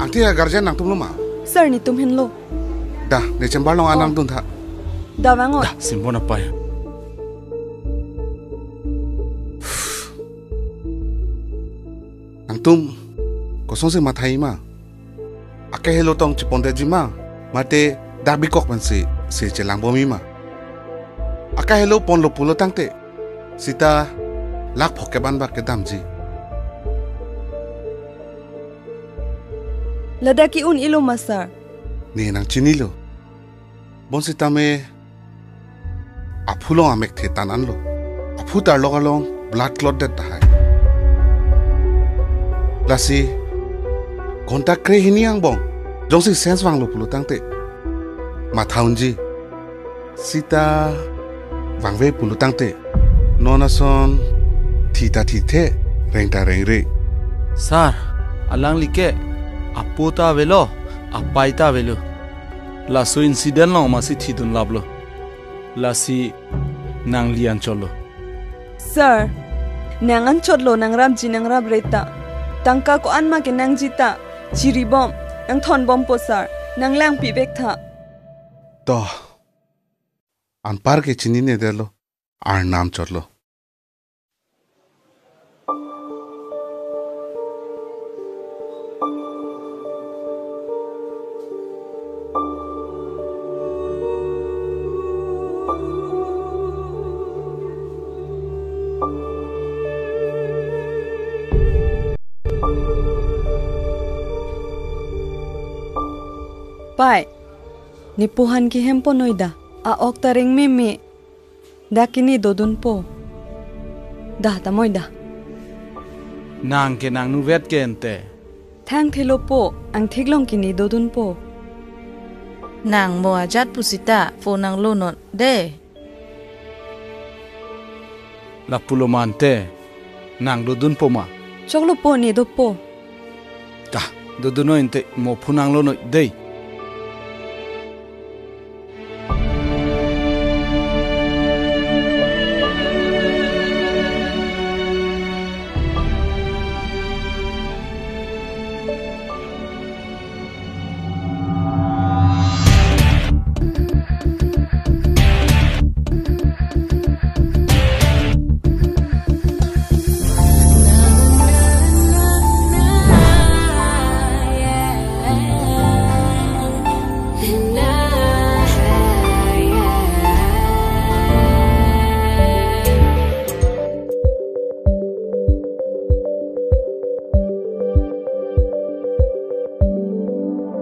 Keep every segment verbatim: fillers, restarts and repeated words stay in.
Angthi a-guardian nangtum lo ma? Sir, netum henlo. Da, ne chamber along an nangdun tha. Da vangnon. Da, Simbon apai. Nangtum kosonsi mathai ma? Akehelo tong chepondetji ma? Mate dak bikok pensi si chelangbomji ma? Akehelo ponlo pulo tangte sita lakh phokep an bak kedamji. Ladak ke-un-ilo ma, sir? Ne nangchinilo. Bonsitame aphu along amek the tan anlo. Aphu tarlok along blood clot det tahai. Lasi ghonta krehini angbong jongsi sense vanglo pulo tangte matha unji. Sita vangve pulo tangte non ason thi ta thithe, reng ta rengre. Sir, alangli ke apo ta avelo, apai ta avelo. Laso incident along masi thidun laplo. Lasi nangli anchotlo. Sir, nang anchotlo nangrapji nangrapre ta. Tangka ko-an ma kenangji ta chiribom, nangthonbompo sir. Nang langpi vek tha. To, anpar ke chininedetlo, Arnam chotlo. Pai, ne po aphan kehempon noi da. A-ok ta rengmeme. Dak ke ne dodunpo. Da, tamoi da. Nang ke nangnuvet ke ente. Thangthelo po, angthik along ke ne dodunpo. Nang mo ajat pusita phone nanglonon de. Lapulo ma ante, nang dodunpo ma? Choklo po, ne dopo. Ta, dodun noi ante, mo phone nanglo noi dei.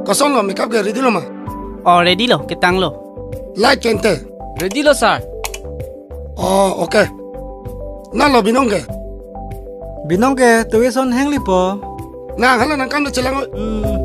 Kosonlo, makeup ke ready lo ma? Oh, ready lo, ketanglo. Light ke ente? Ready lo, sir. Oh, okay. Nalo Binong ke? Binong ke, tuison henglipo. Nang hala nangkam na chelang oi. Hmm.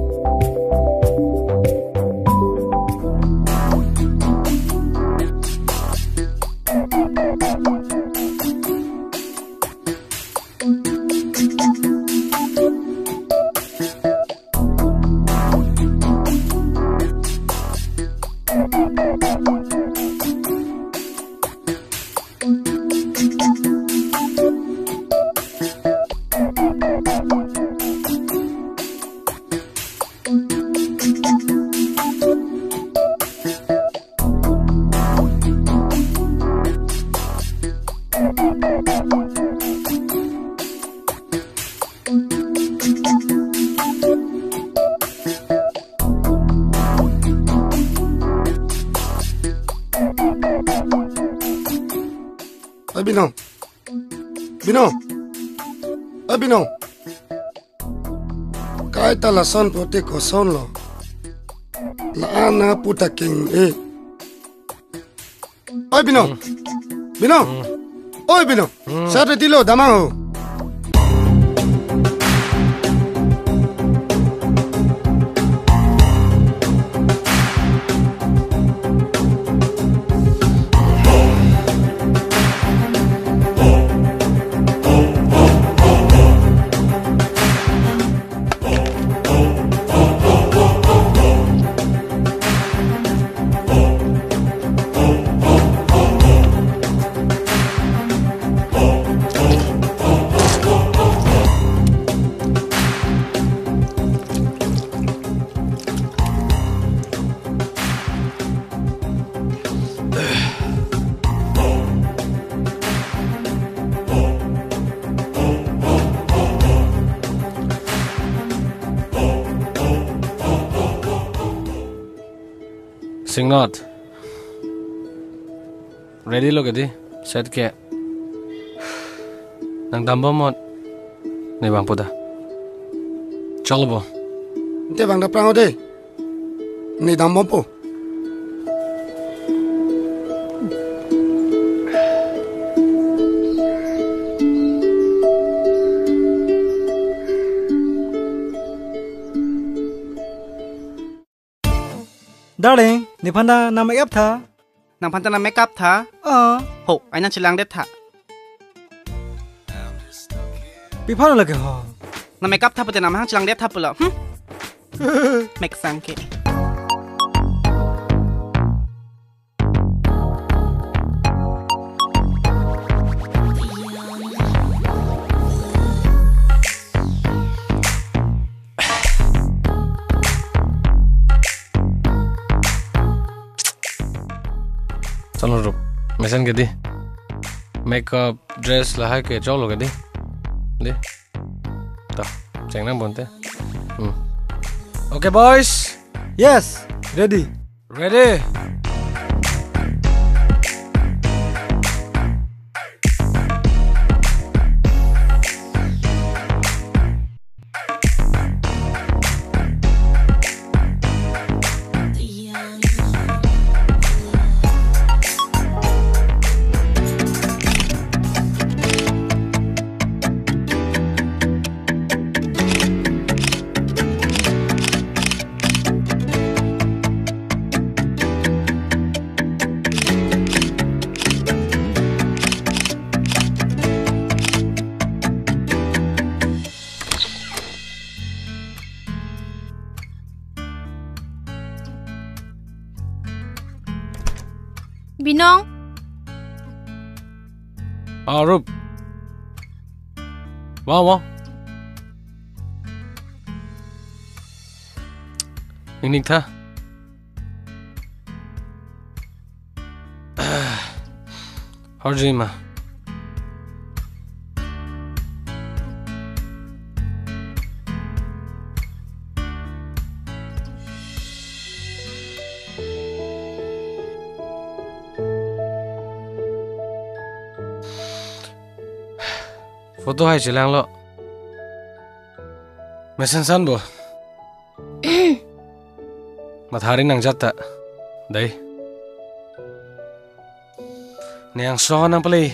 Oi, Binong. Binong. Oi, Binong. Kaita lason pote kosonlo. La-an aputa king e. Oi, Binong. Hmm. Binong. Hmm. Oi, Binong. Hmm. Sir ready lo, damnang ho. Ingnot. Ready lo ke dei. Set ke. Nang dambom non. Ne bang pu ta. Chalo bo. Ante bang daprang o dei. Ne dambom po. Darling, nephan ta nang make up tha. Nangphan ta nang make up tha? Oh. Ho, ai nangchelang det tha. Pi aphan lo ke ho? Nang make up tha pute nangphan chelang det tha pulo. Hmm? Make sang ke. Chalo Rup. Mesen ke dei. Makeup, dress lahai ke choklo ke dei. Dei. Ta, cheng nang bonte. Hmm. Okay, boys. Yes, ready. Ready. Binong. Ah, Rup. Wa, wa. Ning ning tha. Horji ma. Photo hai chelanglo. Mesen san bo. Mathari nang jat ta. Dei. Ne angso nang pale.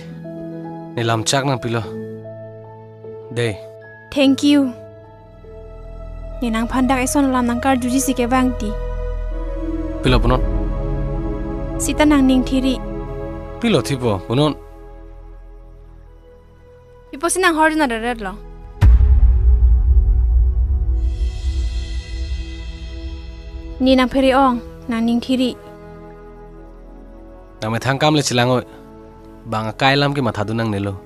Ne lamchak nangpilo. Dei. Thank you. Ne nangphan dak eson alam nangkarjuji si kevang ti. Pilo punon. Sita nangning thiri. Pilo thipo punon. Pi apotsi nang horjun adet lo? Ne nangphere ong, nangning thiri. Nang methang kam le chelang oi. Bang akai alam ke mathadun nangnelo.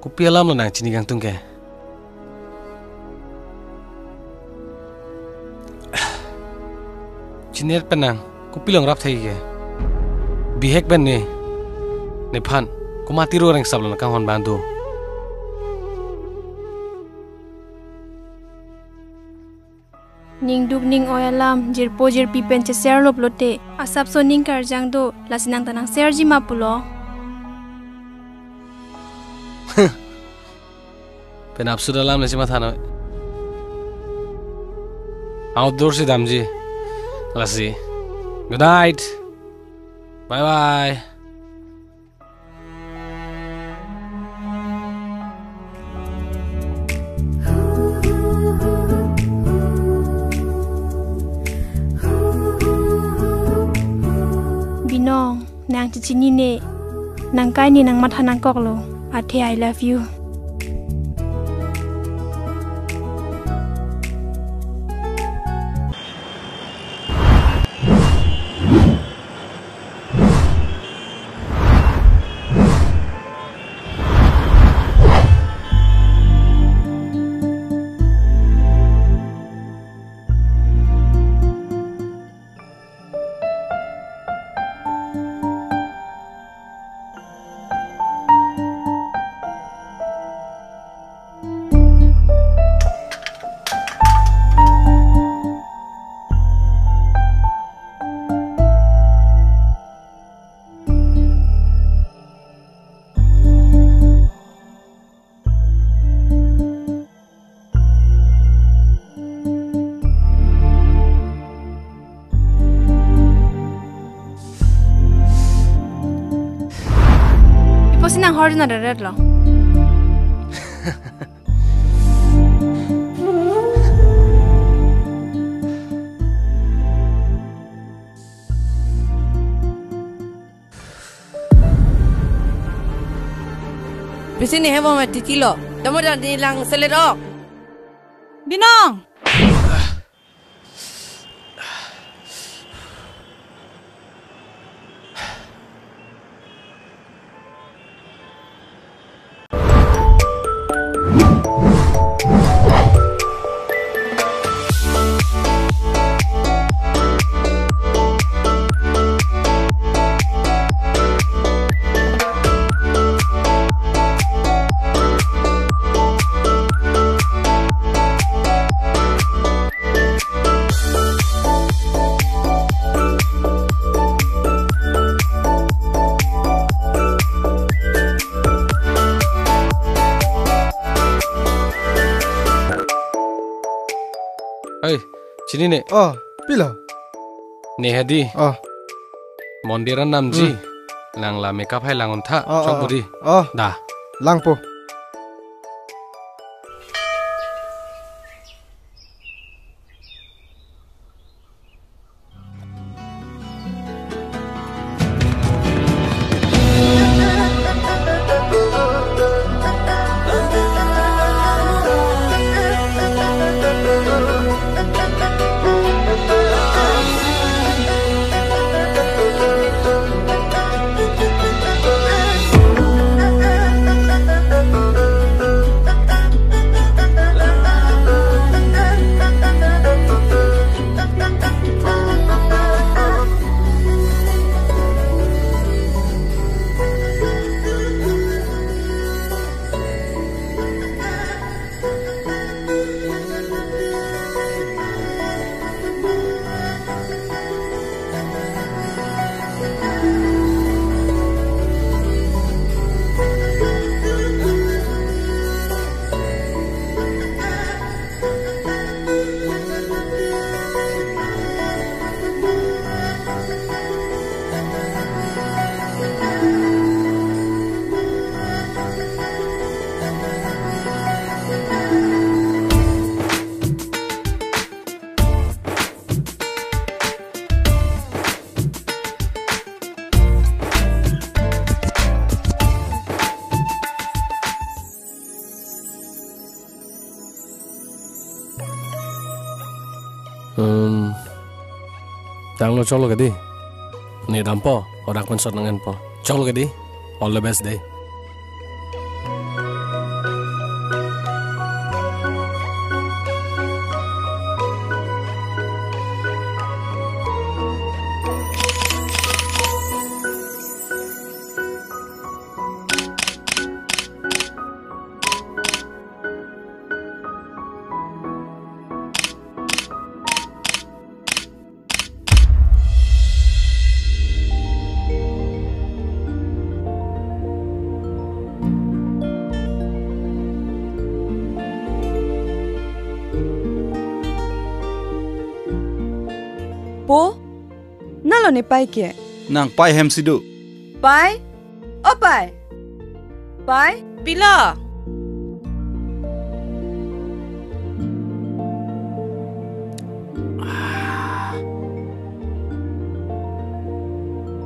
Kopi alam lo nang chini kangtung ke? Chini-et pen nang kopi long rap thai ke? Bihek pen ne, nephan komat aro rengsap lo nang kanghon bang do. Ning duk ning oi alam jirpo jirpi pen cheser lop lote, asapso ning karjang do, lasi nang ta nang serji ma pulo. Penap sudah lam nasi matha noi. Outdoor si damji. Lasi. Good night. Bye bye. Binong, nang chechinine, nang kaini nang matha nangkoklo. Athe, I love you. Hor na reret lo. Pisi ne hebo ma titi lo. Tamo dan di lang selet ok. Binong. Oi, chinine. Oh, pilo? Ne hedi. Oh. Mondir anamji. Hmm. Lang la makeup hai lang untha. Oh, chok oh, oh. Budi. Oh. Da. Langpo. Hmm. Tanglo, choklo ke dei. Ne dampo, odak pen sot nang-enpo. Choklo ke dei. All the best dei. Po, nalo ne pai ke? Nang pai hem si do. Pai? O pai. Pai? Pilo?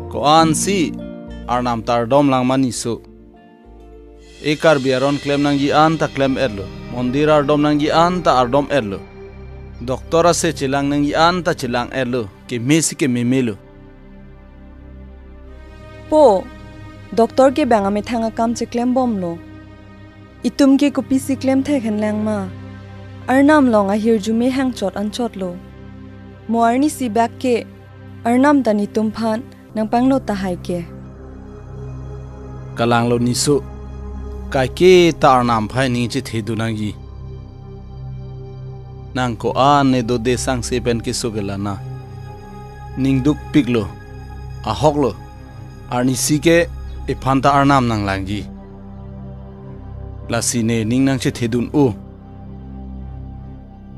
Ko-an si Arnam ta ardom lang ma niso. E Karbi aron klem nangji an ta klem-etlo. Mondir ardom nangji an ta ardom-etlo. Doctor ase chelang nangji an ta chelang-etlo. Keme si kememelo. Po, doctor ke bang amethang akam cheklem bomlo. Itum ke kopisi klem thek henlang ma? Arnam along ahirjume hangchot anchotlo. Mo arnisi bak ke, Arnam ta netum aphan nangpangno tahai ke. Kalanglo niso, kaike ta Arnam aphai ning chethedun nangji. Nang ko-an ne dode sangse pen keso ke lana. Ning dukpiklo, ahoklo, arnisi ke ephan ta Arnam nanglangji. Lasi ne ning nangchethedun-o.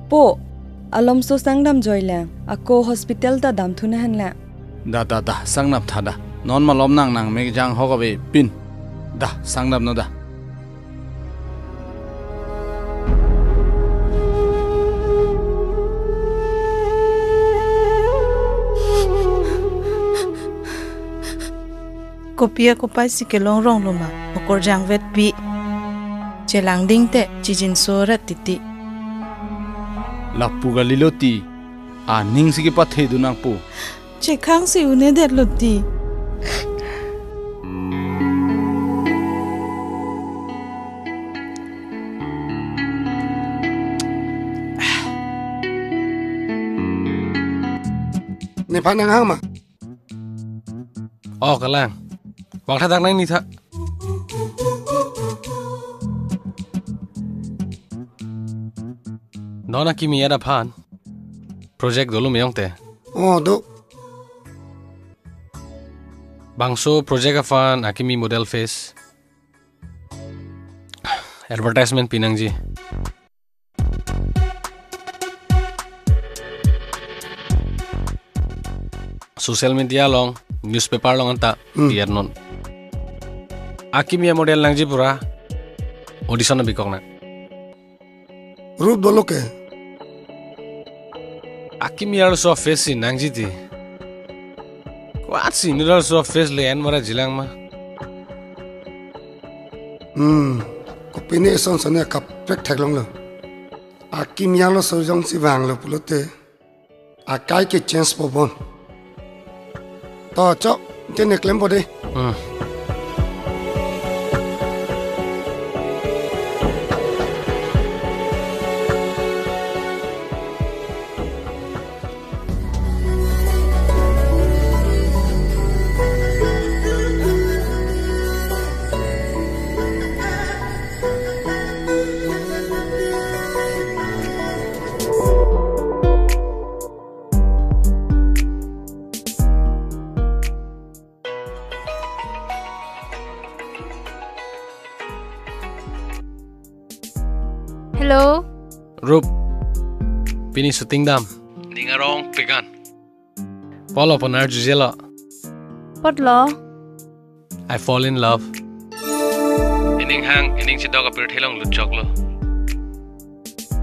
Po, alomso sangdam joilang, ako hospital ta damthu na henlang. Da, da, da, sangnap tha da. Non malom nang nangmek jang hok ave pin. Da, sangdamnon da. Kopi akopai si kelong rong lo ma, okorjang vet pi. Chelangding te, chijinso rat titi. Lapu kalilo ti, aning si kepathe dun nangpo. Chekhang si un-edet lo ti. Nephan nanghang ma? Oh, kalang. Wang tha dak nang ni tha. Non akimi arat aphan project dolo me ong te. Oh, do. Bangso project aphan akimi model face advertisement pi nangji. Social media along, newspaper along anta, hmm, pi-et non. Akimi amodel nangji pura audition abikok nang. Rup dolo ke? Akimi arloso face si nangji ti. Kwat si inut arloso face le-en mara jilang ma. Hmm, kopine eson sone kaprek theklonglo. Akimi arloso jongsi vanglo pulote akai ke change po bon. To chok, te ne klempo de. Hmm. Hello. Rup. Pini shooting dam. Ning arong pegan. Polo ponar jujelo. Potlo. I fall in love. Ining hang, ining chedok apirthe along lutchoklo.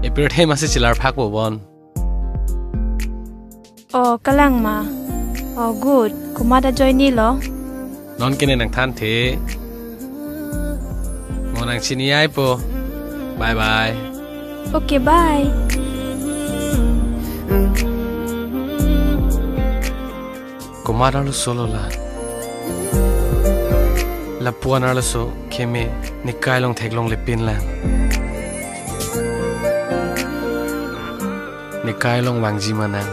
Ipirthe masi chelar phak po bon. Oh, kalang ma. Oh, good. Komat ajoine lo? Non ke ne nangthanthe. Mo nangchini ai po. Bye bye. Okay, bye. Komat arloso lo la. Lapuan arloso keme nekai along theklongle pinlang. Nekai along vangji ma nang.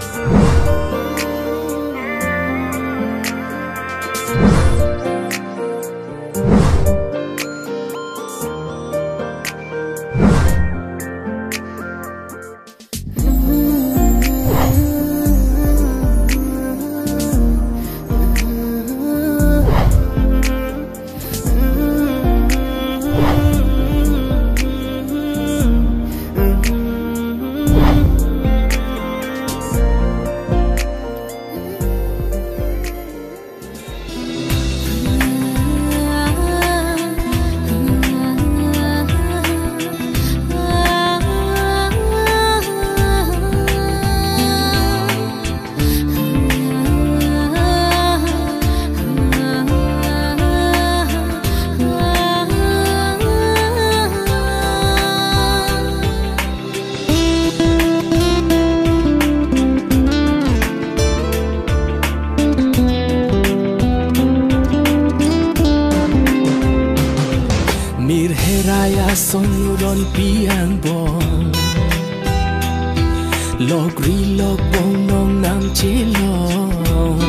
Mir herai ason uron pi angbong, lokri lokbong nong nam chelong.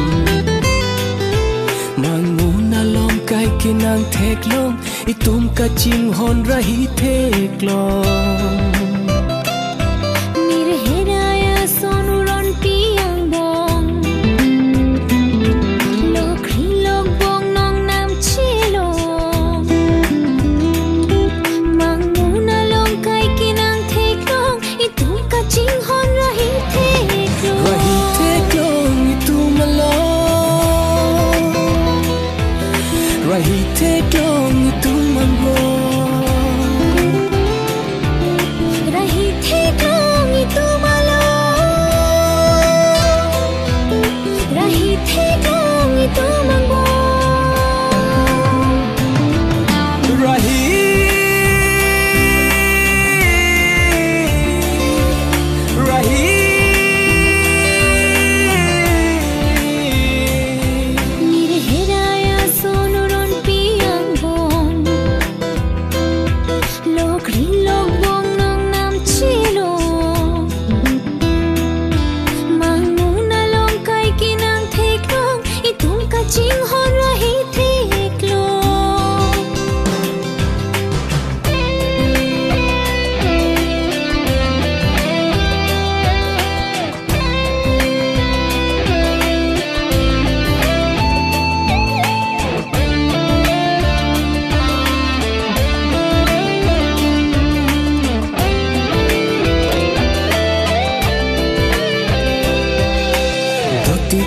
Mangmun along kai kenang theklong, itum kachinghon rahi theklong. Mir herai ason uron pi angbong, lokri lokbong nong nam chelong. Mangmun along kai kenang theklong, itum kachinghon rahi theklong. Rahi theklong itum along. Rahi theklong itum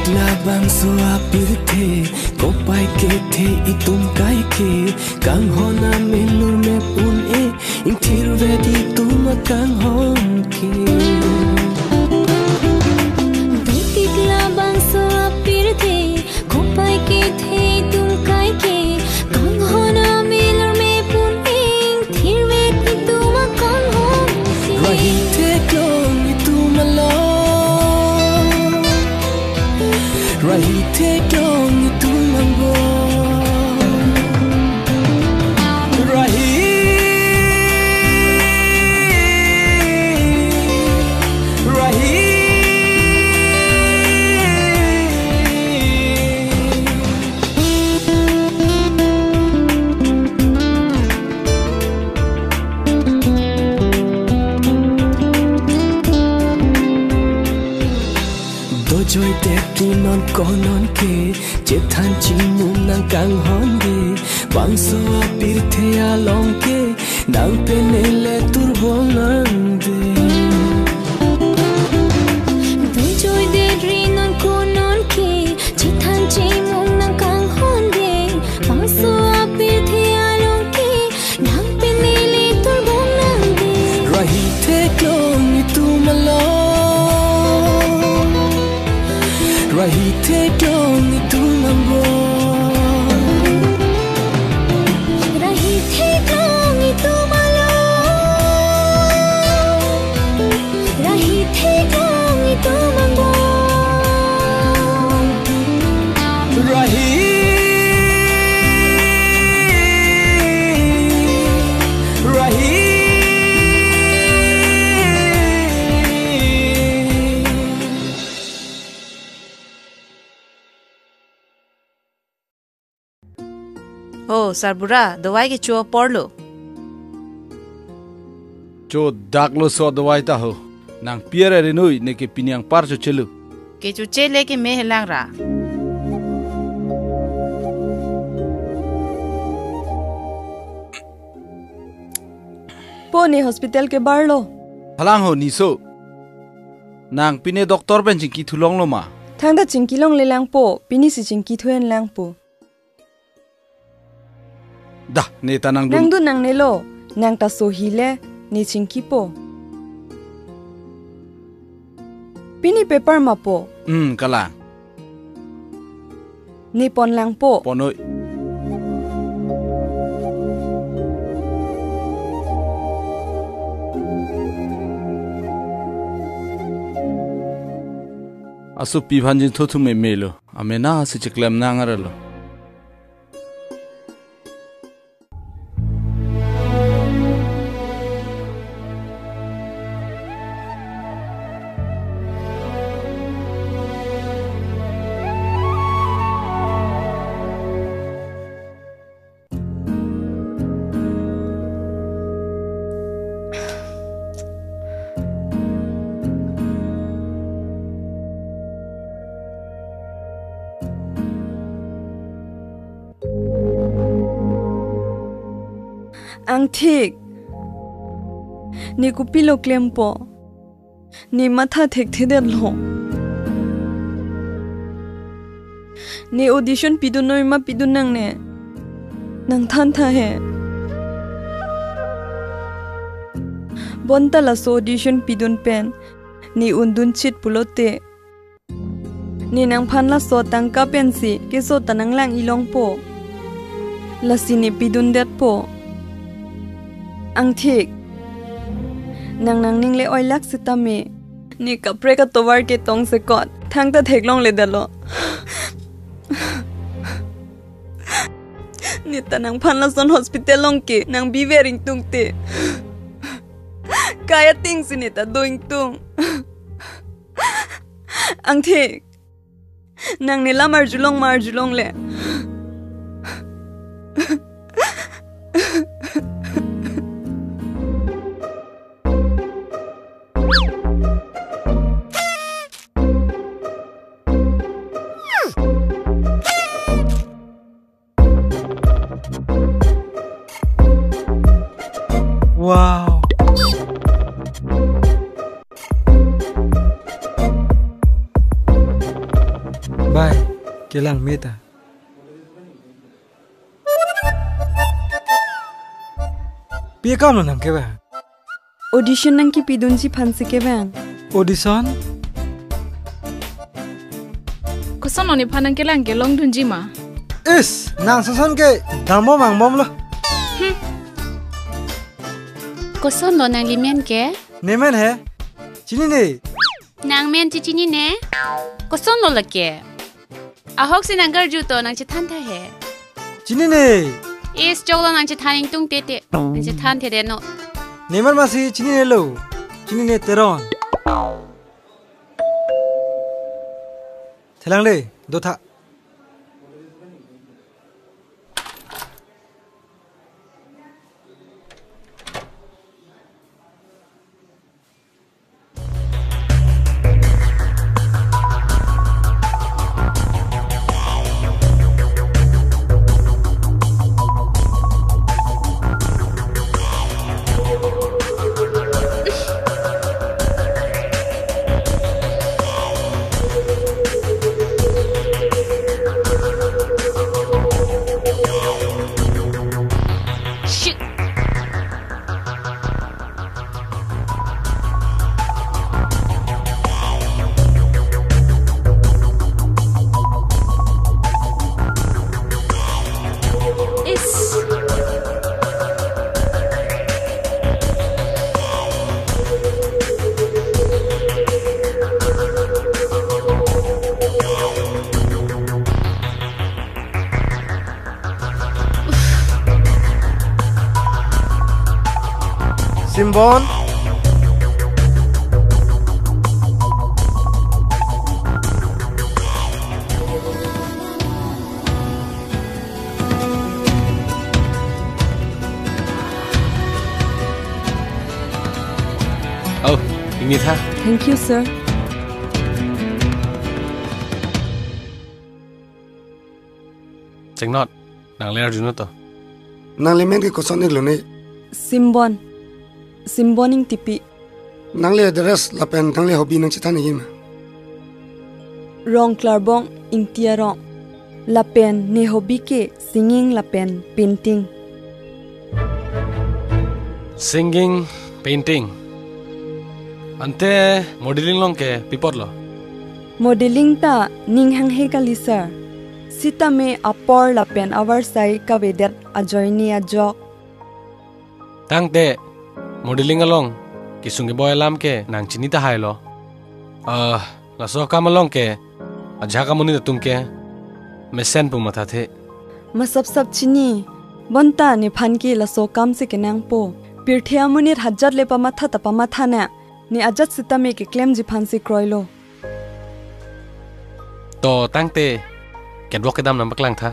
Labangso apirthe, kopai kethe itum kaike, kanghon amelur mepun e, ingthirvet itum akanghon ke. Betik labangso apirthe, kopai kethe itum kaike, kanghon amelur mepun e, ingthirvet itum akanghon ke. Rahi theklong itum along. Rahi theklong itum angbong. Rahi. Rahi. Dojoidet ri non ko non ke, chethan chimung nang kanghon de, bangso apirthe along ke, nang pen ele turbong nang de. Dojoidet ri non ko non ke, chethan chimung nang kanghon de, bangso apirthe along ke, nang pen ele turbong nang de. Rahi theklong itum along. Rahi theklong itum angbong. Rahi theklong itum along. Rahi theklong itum angbong. Rahi. Rahi. Oh, sarbura, dawai kecho aporlo. Cho daklo so dawai ta ho. Nang pier erinui ne ke pini anpar chochelo. Kechoche le ke me helang ra. Po ne hospital kebarlo. Halang ho niso. Nang pine doctor pen chingki thulonglo ma? Thangta chingki longle lang po, pini si chingki thuhen lang po. Dah, ne ta nangdun. Nangdun nangnelo, nang ta sohi le, ne chingkipo. Pini paper ma po? Hmm, kalang. Ne pon lang po. Ponoi. Asopi aphan jin thothu me melo. Amena si cheklem nang arlo. Angthik. Ne kopilo klempo. Ne matha thekthedetlo. Ne audition pidun noi ma pidun nangne. Nang thantha he. Bonta laso audition pidun pen ne undun chit pulote. Ne nangphan laso tangka pensi keso ta nanglang-i longpo. Lasi ne pidundetpo. Angthik. Nang nangning le oilak sitame. Ne kaprek atovar ketong sekot. Thangta theklongledetlo. Ne ta nangphan lason hospital along ke nangbiver ingtungte. Kai ating si ne ta do ingtung. Angthik. Nang ne lam arjulong ma arjulongle. Wow. Kelang meta. Pi akam lo nang kevang? Audition nangkepidunji aphansi kevang. Audition? Kosonlo nephan nangkelang ke, longdunji ma? Is, nang soson ke dambom angbomlo. Hmm. Kosonlo nangli men ke? Ne men he? Chinine. Nang men chechinine? Kosonlo lake? Ahok si nangkarju to, nangchethan tha he. Chinine. Is, choklo, nangchethan ingtung tete. Nangchethan thedetnon. Ne men masi chininelo. Chinine Teron. Thelang de, dotha. Shit. Is. Simbon. Oh, ingni tha. Thank you, sir. Chengnot, nangli arjunon to. Nangli men ke koson-iklo ne? Simbon. Simbon Ingtipi. Nangli address lapen nangli hobby nangchethan nangji ma? Rong Klarbong Ingti arong. Lapen ne hobby ke singing lapen painting. Singing, painting. Ante modeling along ke pi apotlo? Modeling ta ning hanghe kali, sir. Sitame apor lapen avarsai kavedet ajoine ajok. Tangte modeling along kesung keboi alam ke nang chini tahailo. Ah, laso akam along ke ajahak amonit atum ke mesen pu mathathe. Masapsap chini, bonta nephan ke laso akam si kenangpo. Pirthe amonit hajat le pamatha ta pamatha nang. Ne ajat sitame keklemji aphansi kroilo. To tangte, kedok kedam nangpaklang tha.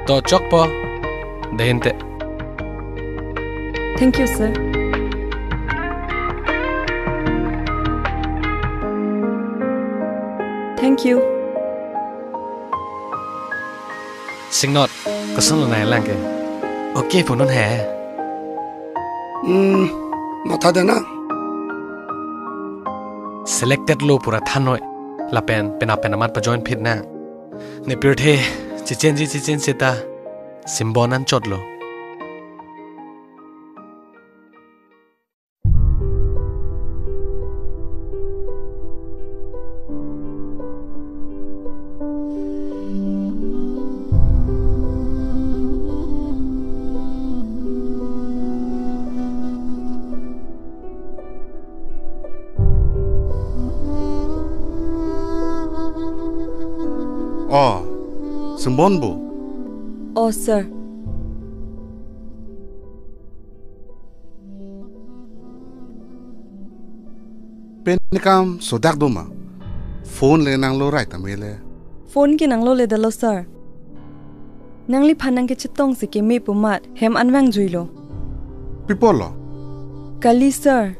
To chokpo, dei ante. Thank you, sir. Thank you. Chengnot, kosonlo nangkelang ke? Okay punon he. Hmm, mathadet nang. Selected lo pura thanoi. Lapen penap pen amat pajoin phit nang. Ne pirthe chechenji chechen seta Simbon anchotlo. Oh, Simbon bo? Oh, sir. Pen kam sodak do ma? Phone le nanglo rai tame le. Phone ke nangloledetlo, sir. Nangliphan nangkechetongsi keme pu amat hem an vangjuilo. Pi apotlo? Kali, sir.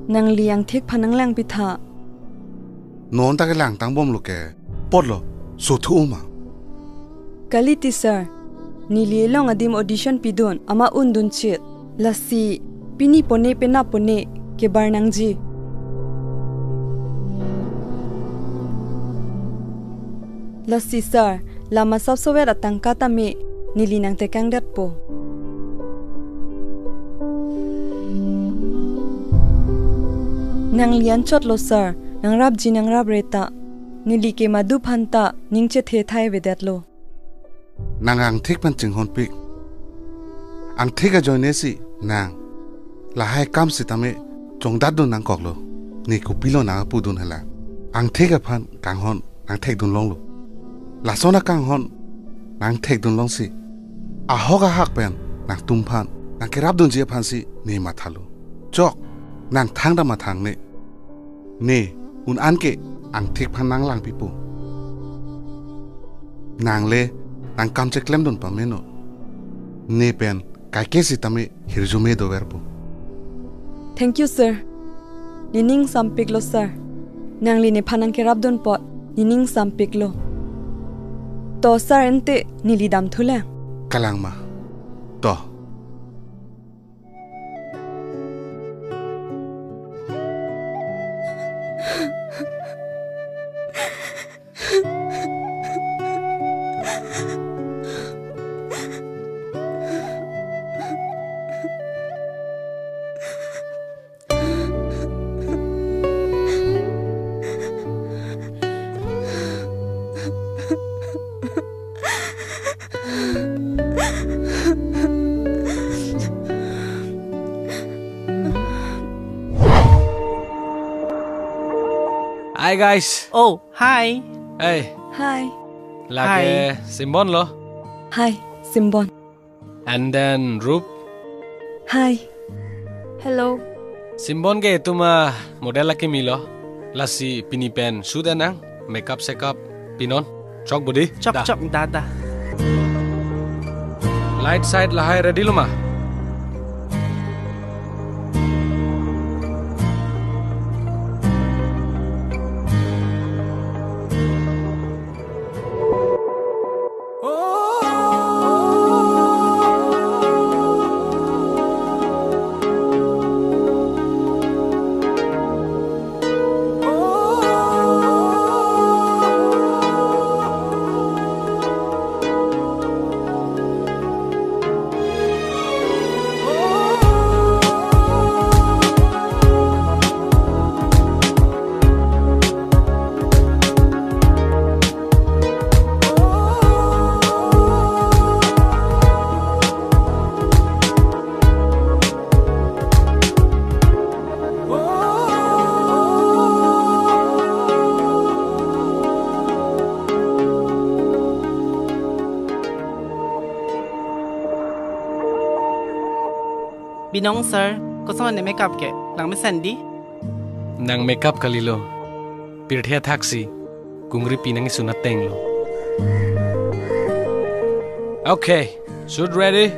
Nangli angthek aphan nanglangpitha. Non ta kelangtangbomlo ke. Pi apotlo? Sothu uma. Kali ti, sir. Neli elong adim audition pidun, amat undunchit. Lasi, pini pone penap pone kebar nangji. Lasi, sir, lam asapsovet atangka tame neli nangtekangdetpo. Nangli anchotlo, sir, nangrapji nangrapre ta. Neli ke madu aphanta ning chethe thai avedetlo. Nang angthek aphan chinghonpik. Angthek ajoinesi nang lahai akam sitame chongdatdun nangkoklo. Ne kopilo nangpudun hala? Angthek aphan kanghon nangthekdunlonglo. Lason akanghon nangthekdunlongsi, ahok ahak pen nangtumphan nangkerapdunji aphansi ne mathalo. Chok, nang thangta mathangne. Ne un-an ke angthek aphan nanglangpipo. Nangle nang kam cheklemdun pameno. Ne pen kaike sitame hirjume doverpo. Thank you, sir. Nening sampiklo, sir. Nangli nephan nangkerapdun apot nening sampiklo. To, sir, ante neli damthulang. Kalang ma. To. Hi guys. Oh, hi. Hey. Hi. Lake Hi. Simbon lo. Hi, Simbon. And then Rup. Hi. Hello. Simbon ke itum amodel akimi lo. Lasi pini pen shoot enang, makeup sekap pinon. Chok budi. Chok Da. Chok, da, da. Light side lahai ready lo ma? Binong sir, koson ne makeup ke? Nang mesen di? Nang makeup kalilo. Pirthe athaksi kungri pinang isun ateng lo. Okay, shoot ready.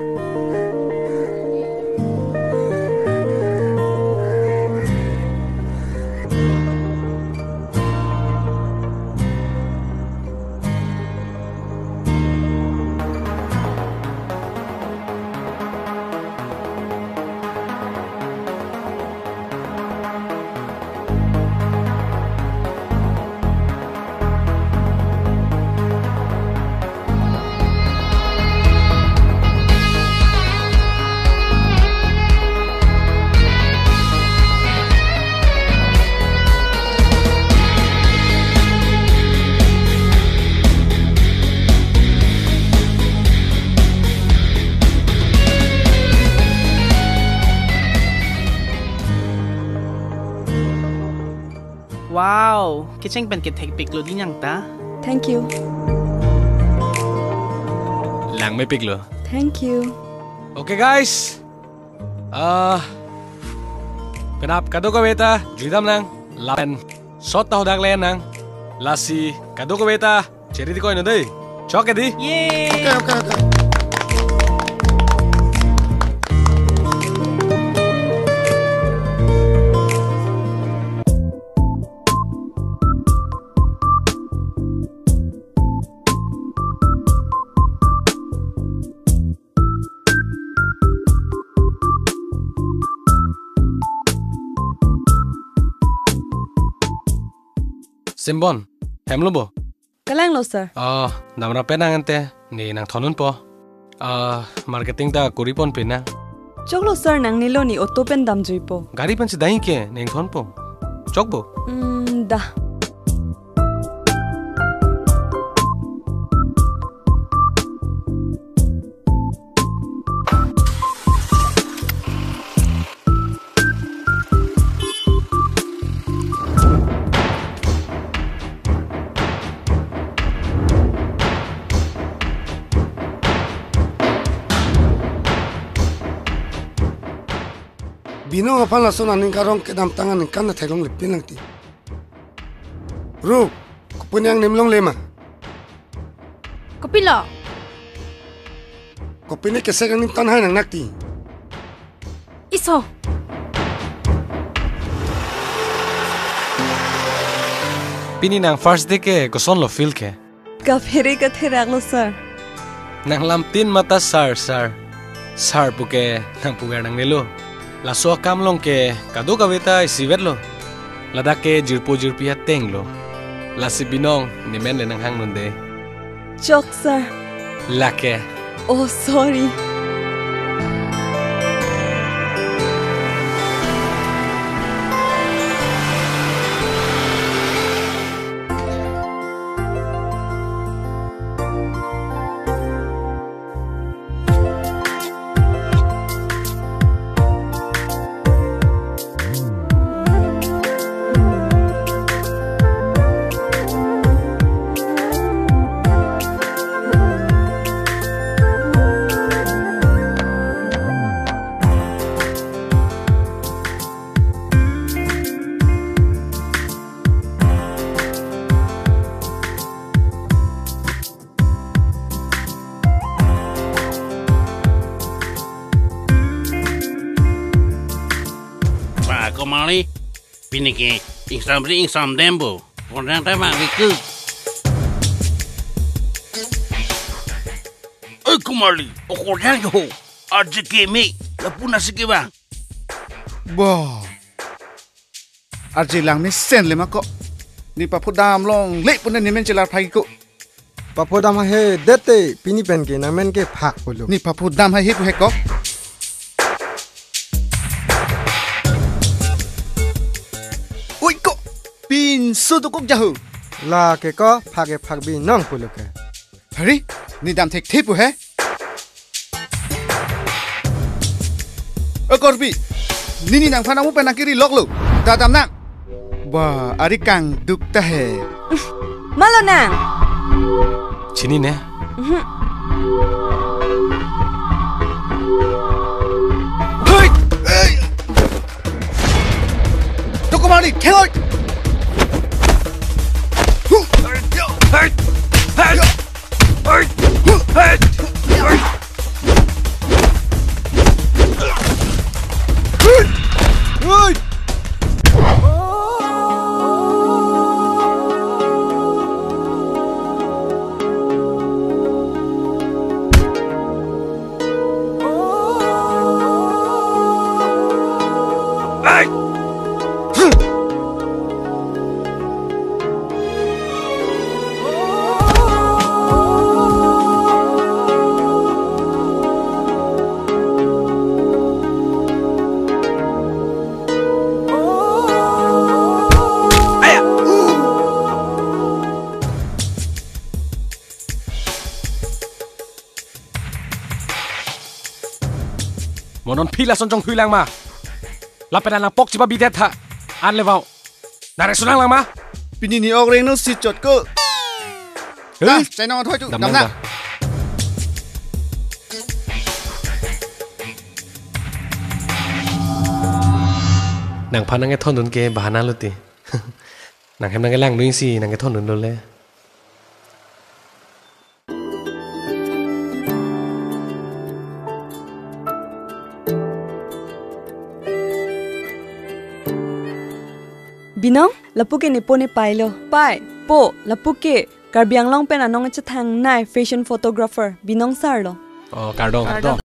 Wow, kecheng pen kethekpiklo di nangta. Thank you. Langmepiklo. Thank you. Okay guys. Ah, penap kadokave ta juidam nang, lapen shot ta hodak le nang. Lasi kadokave ta Cheri di koi no dei. Chok ke di. Yay! Okay, okay, okay. Simbon, hemlo bo? Kalanglo, sir. Ah, damra pen nang ante, ne nangthondunpo. Ah, marketing ta kori ponpe nang. Choklo, sir, nangne lo, ne auto pen damjuipo. Gari pensi dai ke, ne nangthonpo. Chok bo. Hmm, da. Binong aphan lason aning karong kedamtang aningkan ta theklongle pin lang ti. Ru, kopi ne angnim longle ma? Kopilo? Kopi ne kesek angnim tan hai nang nak ti. Iso. Pini nang first day ke kosonlo feel ke? Kaphere katheraklo, sir. Nang lamtin mata sir, sir. Sir puke nangpuver nangnelo. Laso akam along ke kadokave ta isivetlo. Ladak ke jirpo jirpi atenglo. Lasi binong ne men le nanghangdunde. Chok, sir. Lake. Oh, sorry. Ba, Kumali, pini ke ingsamri ingsamdem bo. Kodang ta ma wiku. Oi, Kumali, o kodang jo ho. Arje keme, lapu nasi ke bang. Bah. Arje lang mesen le ma ko. Ne paphodam longle pune ne men chelar phai ko. Paphodam haihe det te pini pen ke nang men ke phak pulo. Ne paphodam haihe pu he ko. Oi ko. Pinso dokok jahu. Lake ko phak ke phak binong pulo ke. Hari, ne dam thekthe pu he. O Korbi, nini nangphan amu pen nangkiri loklo. Da dam nang. Ba, ari kangduk ta he. Malo nang. Chinine. Mhm. Hei! Hei! Tokomari, khengoi! Mo non phi lason chonghui lang ma? Lapen alang pok chiba bidet ha. An le vau. Nang reng sunang lang ma? Pini ne ok reng no si chot ko. Hei? Dah, chai nang athoi tu, dam dam nang nang. Da. Nangphan nangkethondun ke bahana lo ti. Nanghem nangkelangdun si nangkethondun lo le. Binong, lapu ke nepo nepei lo. Pei, po, lapu ke Karbi Anglong pen anong chethangnei fashion photographer Binong Sar lo. Oh, kardom. Kardom.